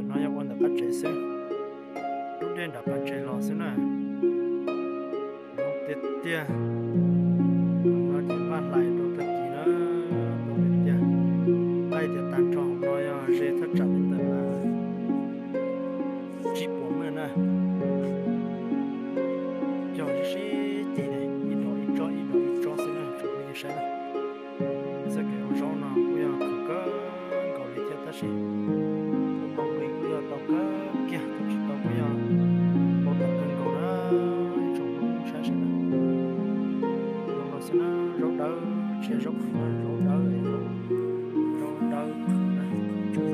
No yog ua ntawm qab tsev xwb, rub dej nram qab tsev los xwb na. Zoo tiag tiag. No ces npaj hlais rau tag kis na, zoo tiag tiag. Npaj tias tag nrho hauv no yog ze thaj tsam li ntawm tsib puas mev na. Cog sib sib ceg ne, ib dog ib tsob ib dog ib tsob xwb na tsoom phooj ywg saib na. Txoj kev ua zaub no kuj yog khwv kawg nkaus li thiab tab sis tau nqi kuj yog tau kawg kiag, tau tsis tau kuj yog tau tawm kawg nkaus na. Ib tsoom Hmoob saib sawv daws, zoo no xwb na, zaub dawb, tsis yog zaub khwv na, zaub dawb, zaub dawb khwv na. Khwv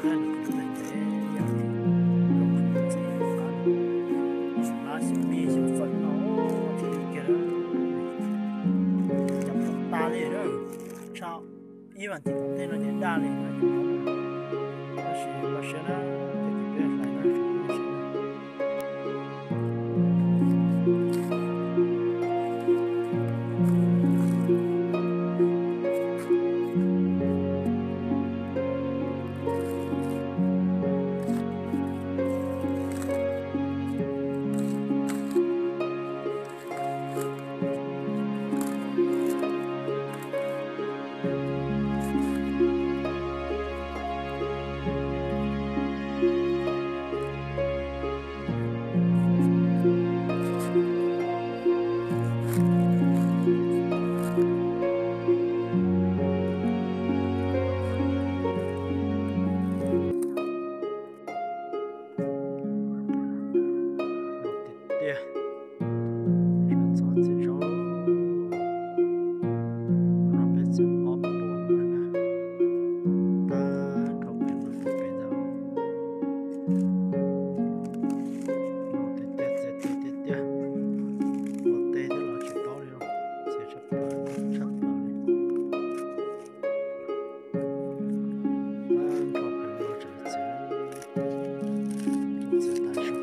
na, nws khwv ntev ntev ib yam li zaub khwv txiv qab, lab xyov mij xyov fawm no, tsis li kiag, cov pom tas li na. Tshaj ib vas thib tom ntej no ces daj li no. Tab sis npaj siab na, ces peb hlais na, tsoom phooj ywg saib na. Tiag tiag, txhob txiav zaub. No peb txiav ob puas na, tag nrho pem no rau pem ntawd. No tiag tiag, txiav tiag tiag tiag, ua teb thiab los tsis paub li, txiav tshaj plaws, tshaj plaws li. Tag nrho pem no tseem txiav, txiav tas zog.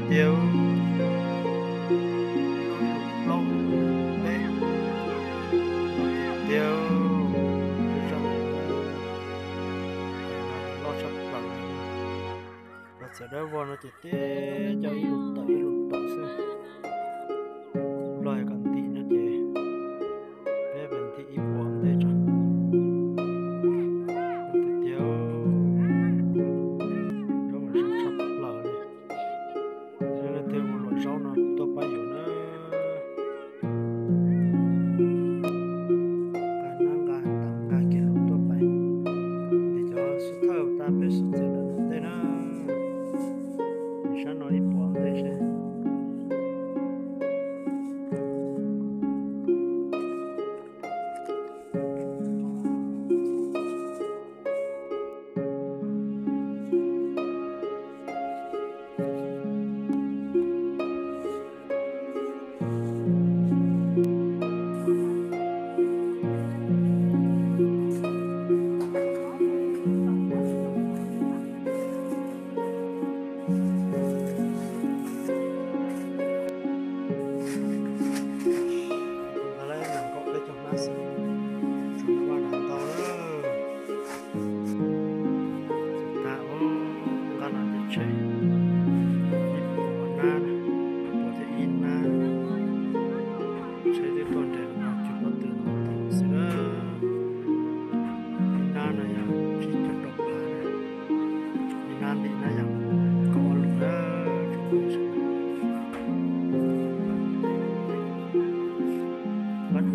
Tiag. Tiag, plaub peb, tiag, zoo, loj tshaj plaws. Los txiav dawb vog no ces tib co ib lus tawm ib lus tawm xwb. Los kom ntim no ces peb pem ntim ib puas ntej tso. Tiag, zaub mas zoo tshaj plaws li. Leej twg ua luam zaub no tuaj pab yuav na.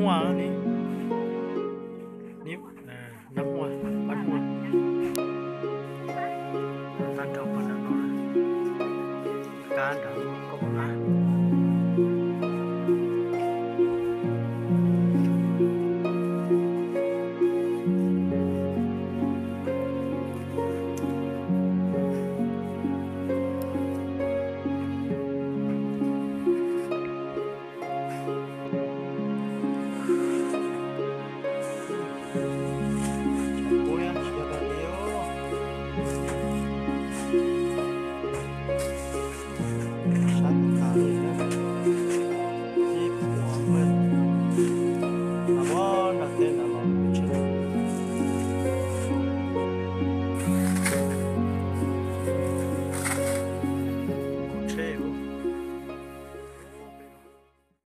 ua li.